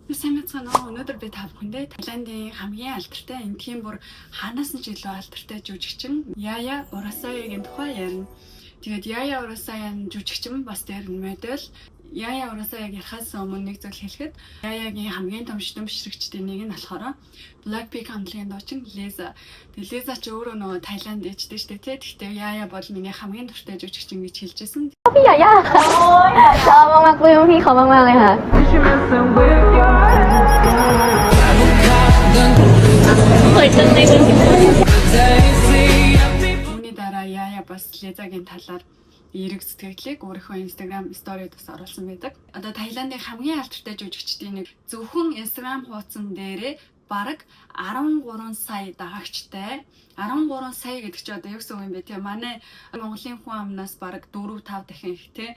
Сайн байцгаана уу? Өнөөдөр би та бүхэндээ Таиландын хамгийн алдартай, эндхийн бүр хаанаас нь ч илүү алдартай жүжигчин Яя Урасаягийн тухай ярина. Тэгээд Яя Урасая нь жүжигчин, бас дээр нь модель. Яя Урасаяг ярихаас өмнө нэг зүйл хэлэхэд Яягийн хамгийн том шүтэн бишрэгчдийн нэг нь болохоор Blackpink хамтлагийн дуучин Лиза. Тэгээд Лиза ч өөрөө нөгөө Таиланд ээжтэй шүү дээ, тий. Гэхдээ Яя бол миний хамгийн дуртай жүжигчин гэж хэлж байсан. พี่ยาย่าค่ะชอบมากๆปลื้มพี่เขามากๆเลยค่ะ Үүний дараа Яя бас Лизагийн талаар эерэг сэтгэгдлийг өөрийнхөө Instagram story-д бас оруулсан байдаг. Одоо Таиландын хамгийн алдартай жүжигчдийн нэг зөвхөн Instagram хуудсан дээрээ бараг 13 сая дагагчтай. 13 сая гэдэг чинь одоо юу гэсэн үг юм бэ те? Манай Монголын хүн амнаас бараг 4 5 дахин их те.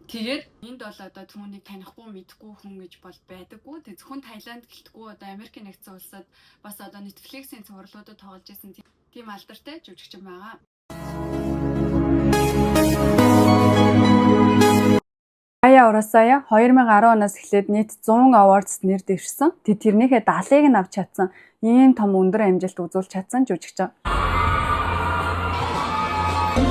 Тэгээд энд бол одоо түүнийг танихгүй мэдэхгүй хүн гэж бол байдаггүй. Тэг зөвхөн Таиланд гэлтгүй одоо Америкийн нэгдсэн улсад бас одоо Netflix-ийн цувралуудад тоглож исэн тийм алдартай жүжигчин байгаа. Яя Урасая 2010 оноос эхлээд нийт 100 awards нэр дэвшсэн. Тэд тэрнийхээ 70-ыг нь авч чадсан. Ийм том өндөр амжилт үзүүлж чадсан жүжигчин.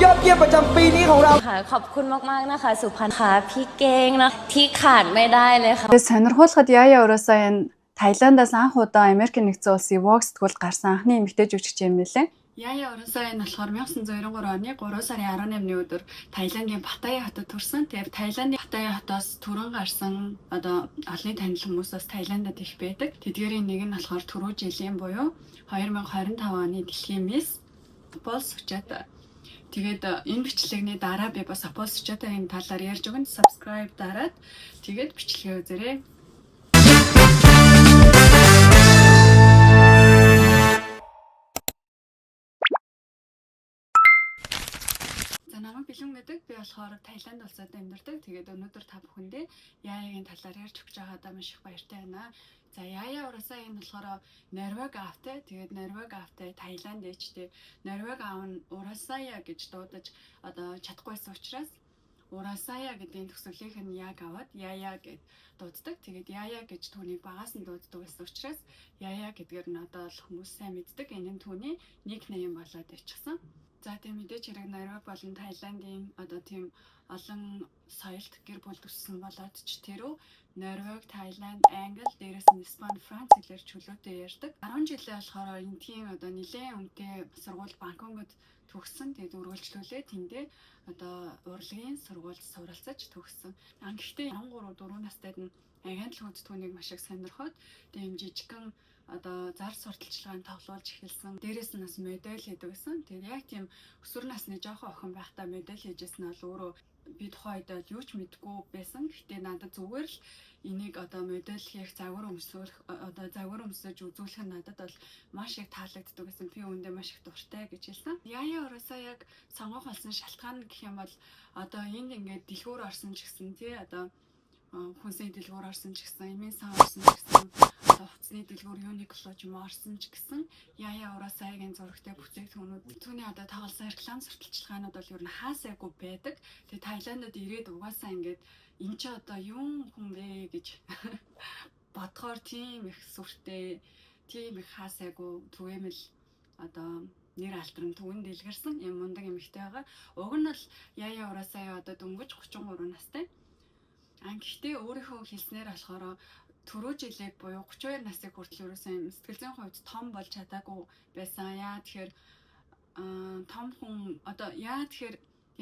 ยอดเยี่ยมประจำปีนี้ของเรา ค่ะขอบคุณมาก ๆ นะคะ สุพันธ์ค่ะพี่เก้งนะที่ขาดไม่ได้เลยค่ะ Тэгээд сонирхуулахад Яя Урасая нь Таиландаас анх удаа Америкийн нэгдсэн улсын Vogue сэтгүүлд гарсан анхны эмэгтэй жүжигчин юм билээ. Яя Урасая нь болохоор 1993 оны 3 сарын 18-ны өдөр Таиландын Паттайя хотод төрсэн. Тэгээд Таиландын Паттайя хотоос түрэн гарсан одоо олонний танил хүмүүс бас Таиландд их байдаг. Тэдгээрийн нэг нь болохоор түрүү жилийн буюу 2025 оны дэлхийн мисс Пол Сучата. Тэгээд энэ бичлэгний дараа би бас Апол Сучатагийн талаар ярьж өгнө. Subscribe дараад тэгээд бичлэгээ үзээрэй. За, намайг Бэлэн гэдэг. Би болохоор Таиланд улсад амьдардаг. Тэгээд өнөөдөр та бүхэндээ Яягийн талаар ярьж өгч байгаадаа маш их баяртай байна. За, Яя Урасаа энэ болохоор Норвег аавтай. Тэгээд Норвег аавтай, Таиланд ээжтэй. Норвег аав нь Урасая гэж дуудаж одоо чадахгүйсэн учраас Урасая гэдэг төгсгөлийнх нь яг аваад Яя гэд дууддаг. Тэгээд Яя гэж түүнийг багаас нь дууддаг байсан учраас Яя гэдгээр нь одоо л хүмүүс сайн мэддэг. Энэ нь түүний nickname болоод явчихсан. За, тийм, мэдээж хэрэг Норвег болон Таиландын одоо тийм олон соёлт гэр бүл төссөн болоод ч тэрүү Норвег, Таиланд, Англи, дээрээс нь Испани, Франц хэлээр чөлөөтэй ярьдаг. 10 жилээ болохоор эндхийн одоо нэлээд үнэтэй сургууль Бангконгод төгссөн. Тэгээд үргэлжлүүлээ тэндээ одоо урлагийн сургуульд суралцаж төгссөн. А гэхдээ 13 4 настайд нь агентлгүүд түүнийг маш их сонирхоод тэгээд юм жижигхэн одоо зар сурталчилгаанд тоглуулж эхэлсэн. Дээрээс нь бас модель хийдэг гэсэн. Тэгээд яг тийм өсвөр насны жоохон охин байхдаа модель хийжсэн нь бол өөрөө би тухайн үед бол юу ч мэдэхгүй байсан. Гэхдээ надад зүгээр л энийг одоо модель хийх загвар өмсөх, одоо загвар өмсөж үзүүлэх нь надад бол маш их таалагддаг гэсэн. Би үүндээ маш их дуртай гэж хэлсэн. Яя Урасаа яг сонгох болсон шалтгаан гэх юм бол одоо энд ингээд дэлгүүр орсон ч гэсэн, тий, одоо хүнсний дэлгүүр орсон ч гэсэн, эмийн сан орсон ч гэсэн, одоо хувцсны дэлгүүр Uniqlo ч юм уу орсон ч гэсэн Яя Урасаягийн зурагтай бүтээгдэхүүнүүд, түүний одоо тоглосон реклам сурталчилгаанууд бол ер нь хаасайгүй байдаг. Тэгээ Таиландд ирээд угаасаа ингээд энэ ч одоо юм хүн бэ гэж бодохоор тийм их сүртэй, тийм их хаасайгүй түгээмэл одоо нэр алдран түгэн дэлгэрсэн юм мундаг эмэгтэй байгаа. Уг нь бол Яя Урасая одоо дөнгөж 33 настай. А гэхдээ өөрийнхөө хэлснээр болохоор түрүү жилийг буюу 32 насыг хүртэл ерөөсөн юм сэтгэл зүйн хувьд том болж чадаагүй байсан. Яа тэгэхээр том хүн одоо яа тэгэхээр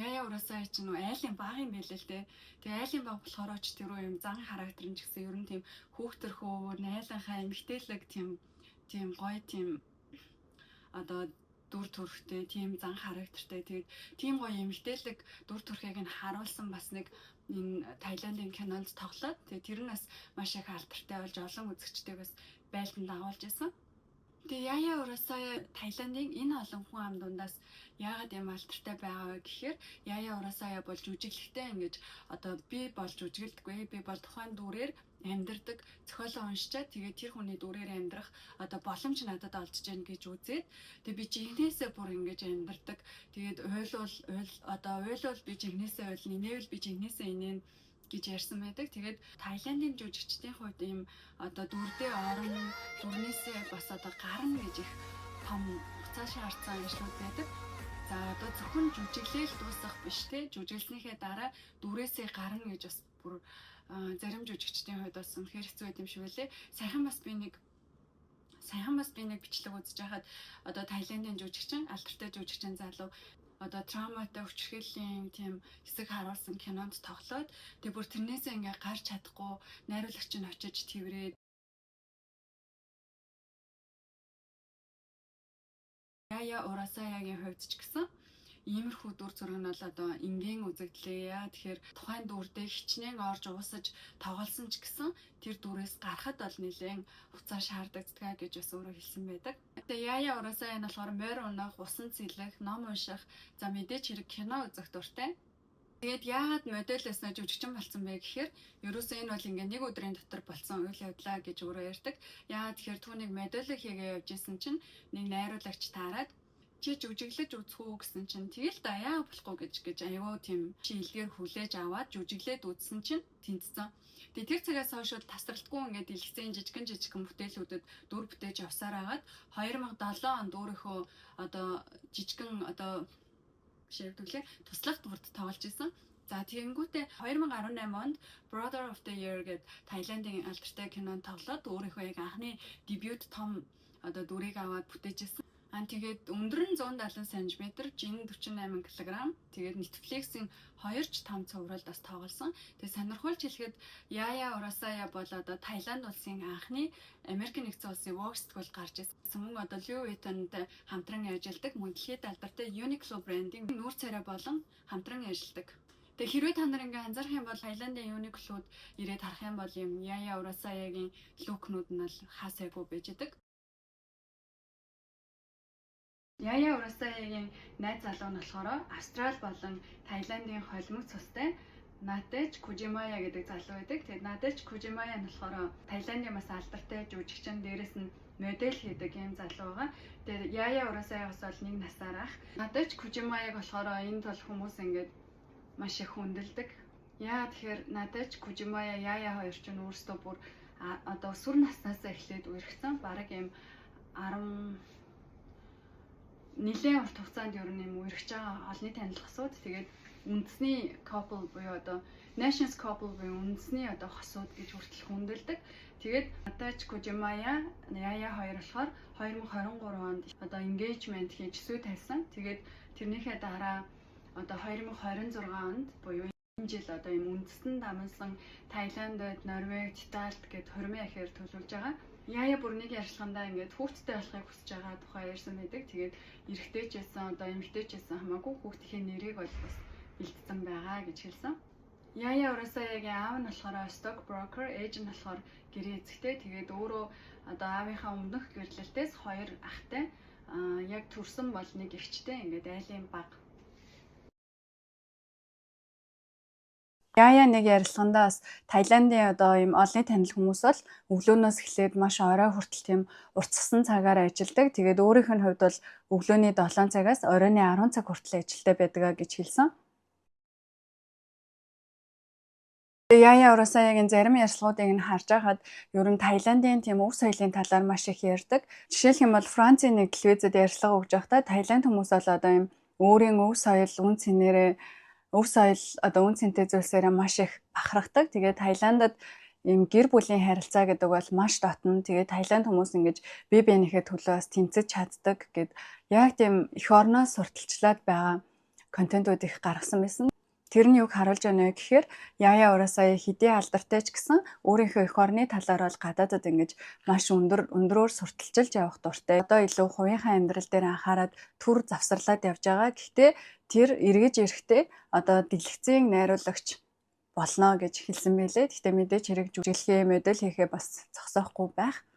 Яя Урасая чинь нөө айлын баг юм байлээ л дээ. Тэгээ айлын баг болохоор ч тэр юм зан характер нь ч гэсэн ер нь тийм хүүхдэрхүү, найланхай, эмгтээлэг тийм гоё, тийм одоо дүр төрхтэй, тийм зан характертай. Тэгээд тийм гоё эмгтээлэг дүр төрхийг нь харуулсан бас нэг энэ Таиландын кинонд тоглоод тэгээд тэр нь бас маш их алдартай болж олон үзэгчтэй бас байлдан дагуулж исэн. Тэгээ Яя Урасая Таиландын энэ олон хүн ам дундаас яагаад юм алдартай байгаа вэ гэхээр Яя Урасая бол жүжиглэхдээ ингэж одоо би бол жүжиглэдэггүй, би бол тухайн дүрээр амьдардаг, зохиолоо уншичаад тэгээд тэр хүний дүрээр амьдрах одоо боломж надад олдож байна гэж үзээд тэгээд би жинхнээсээ бүр ингэж амьдардаг. Тэгээд уйлвал уйл, одоо уйлвал би жинхнээсээ уйлна, инээвэл би жинхнээсээ инээн. гэж ярьсан байдаг. Тэгээд Таиландын жүжигчдийн хувьд ийм одоо дүрдээ орно, дүрнээсээ бас одоо гарна гэж их том хугацаа шаардсан ажлууд байдаг. За, одоо зөвхөн жүжиглээл дуусах биш, те, жүжиглснийхээ дараа дүрээсээ гарна гэж бас бүр зарим жүжигчдийн хувьд бас үнэхээр хэцүү байт юм шиг байлээ. Саяхан бас би нэг бичлэг үзэж байхад одоо Таиландын жүжигчин, алдартай жүжигчин залуу одоо травматай, хүчирхийллийн тийм хэсэг харуулсан кинонд тоглоод, тэг бүр тэрнээсээ ингээ гарч чадахгүй, найруулагч нь очиж тэврээд, Яя Урасаягийн хувьд ч гэсэн иймэрхүү дүр зураг нь бол одоо энгийн үзэгдлээ. Яа тэгэхээр тухайн дүрдээ хичнээн орж уусаж тоглосон ч гэсэн тэр дүрээс гарахад бол нэлээн хугацаа шаардагддаг гэж бас өөрөө хэлсэн байдаг. Тэгээ Яя Урасая нь болохоор морь унах, усан цэлэх, ном унших, за, мэдээж хэрэг кино үзэх дуртай. Тэгээд яагаад модель байснаа жүжигчин болсон бэ гэхээр ерөөсөө энэ бол ингээ нэг өдрийн дотор болсон үйл явдлаа гэж өөрөө ярьдаг. Яагаад тэгэхээр түүнийг модель хийгээ явж исэн чинь нэг найруулагч таарад чи жүжиглэж үзэх үү гэсэн чинь тэгэл да, яа болохгүй гэж аюу тийм шилгээр хүлээж аваад жүжиглээд үзсэн чинь тэнцсэн. Тэгээ тэр цагаас хойш бол тасралтгүй ингээд дэлгэцэн жижигэн жижигэн бүтээлүүдэд дүр бүтээж явсаар агаад 2007 онд өөрийнхөө одоо жижигэн одоо ширхтүглээ туслах дүрд тоглож исэн. За, тэгэнгүүтээ 2018 онд Brother of the Year гээд Таиландын алдартай кинонд тоглоод өөрийнхөө яг анхны дебют том одоо дүрийг аваад бүтээж исэн. Аа, тэгээд өндөр нь 170 см, жин 48 кг. Тэгээд Netflix-ийн хоёр ч том цувралд бас тоглосон. Тэгээд сонирхолж хэлэхэд Яя Урасая бол одоо Таиланд улсын анхны Америк нэгдсэн улсын Vogue сэтгүүл гарч ирсэн. Мөн одоо Louis Vuitton-тай хамтран ажилладаг, мөн дэлхийд алдартай Uniqlo брендийн нүүр царай болон хамтран ажилладаг. Тэгээ хэрвээ та нар ингээ анзаарах юм бол Таиландын Uniqlo-д ирээд харах юм бол юм Яя Урасаягийн look нууд нь бол хаасайгүй байж идэг. Яя Урасаягийн найз залуу нь болохоор Австрал болон Таиландын холимог цустай Натэж Кужимая гэдэг залуу байдаг. Тэгээд Натэж Кужимая нь болохоор Таиландын бас алдартай жүжигчин, дээрэс нь модель хийдэг юм залуу байгаа. Тэгээд Яя Урасаягаас бол нэг насаар ах. Натэж Кужимаяг болохоор энэ тул хүмүүс ингээд маш их хүндэлдэг. Яа тэгэхээр Натэж Кужимая, Яя хоёр ч өөрсдөө бүр одоо өсвөр наснаас эхлээд үерхсэн. Бараг юм 10 нэлээд урт хугацаанд ер нь юм үерхэж байгаа олонний танил хосууд. Тэгээд үндэсний couple буюу одоо nations couple буюу үндэсний одоо хосууд гэж хүртэл хүндэлдэг. Тэгээд Натаж Кужимая, Яя хоёр болохоор 2023 онд одоо engagement хийж зүй тавьсан. Тэгээд тэрнийхээ дараа одоо 2026 онд буюу энэ жил одоо юм үндэстэн дамнасан Таиландд, Норвегид, Италид гэд хормын ахиар төлөвлөж байгаа. Яя бүр нэг ярьцлагандаа ингээд хүүхэдтэй болохыг хүсэж байгаа тухай ярьсан байдаг. Тэгээд эрэгтэй ч байсан, одоо эмэгтэй ч байсан хамаагүй хүүхдийн нэрийг бол бас бэлдсэн байгаа гэж хэлсэн. Яя Урасаягийн аав нь болохоор stock broker, ээж нь болохоор гэрээ эзэгтэй. Тэгээд өөрөө одоо аавынхаа өмнөх гэрлэлтээс хоёр ахтай. Аа, яг төрсөн бол нэг эгчтэй, ингээд айлын бага. Яя нэг ярилцлагандаа бас Таиландын одоо ийм олонний танил хүмүүс бол өглөөнөөс эхлээд маш орой хүртэл тийм уртассан цагаар ажилладаг. Тэгээд өөрийнх нь хувьд бол өглөөний 7 цагаас оройн 10 цаг хүртэл ажилтай байдаг гэж хэлсэн. Яя Урасаягийн зарим ярилцлагуудыг нь харж байхад ер нь Таиландын тийм өв соёлын талаар маш их ярьдаг. Жишээлх юм бол Францын нэг телевизэд ярилцлага өгж байхдаа Таиланд хүмүүс бол одоо ийм өөрийн өв соёл, үн цэнээрээ, өв соёл одоо үн цэнтэй зүйлсээрээ маш их бахархдаг. Тэгээд Таиландад ийм гэр бүлийн харилцаа гэдэг бол маш дотно. Тэгээд Таиланд хүмүүс ингэж бие биенийхээ төлөө бас тэмцэж чаддаг гэд яг тийм эх орноос сурталчлаад байгаа контентууд их гаргасан байсан. Тэр нь юг харуулж байна вэ гэхээр Яя Урасая хэдий алдартай ч гэсэн өөрийнхөө эх орны талаар бол гадаадад ингэж маш өндөр өндрөөр сурталчилж явах дуртай. Одоо илүү хувийнхаа амьдрал дээр анхаарад түр завсарлаад явж байгаа. Гэхдээ тэр эргэж ирэхдээ одоо дэлгэцийн найруулагч болно гэж хэлсэн байлээ. Гэхдээ мэдээж хэрэг жүжиглэхээ, модель хийхээ бас зогсоохгүй байх.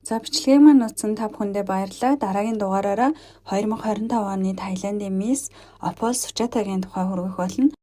За, бичлэгийг маань үзсэн та бүхэндээ баярлалаа. Дараагийн дугаараараа 2025 оны Таиландын Miss Опол Сучатагийн тухай хүргэх болно.